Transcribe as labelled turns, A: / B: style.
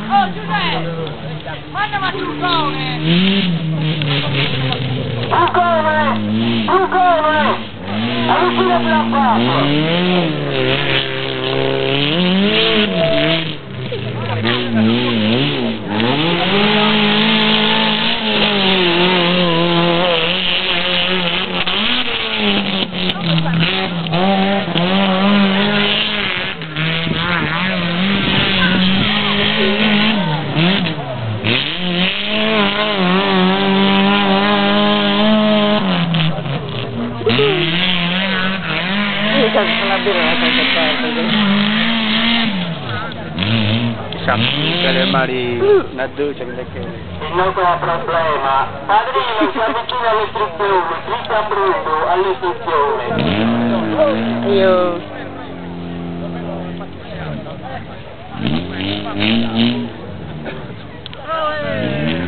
A: Oh Giuseppe! Mandami a Trucone!
B: Trucone! Trucone! Avvicinati al fatto!
C: Mari una doccia che che
B: Il nostro problema. Padrino si avvicina all'istruzione, Cristian Bruno all'istruzione.
D: Io.
A: Oh, eh,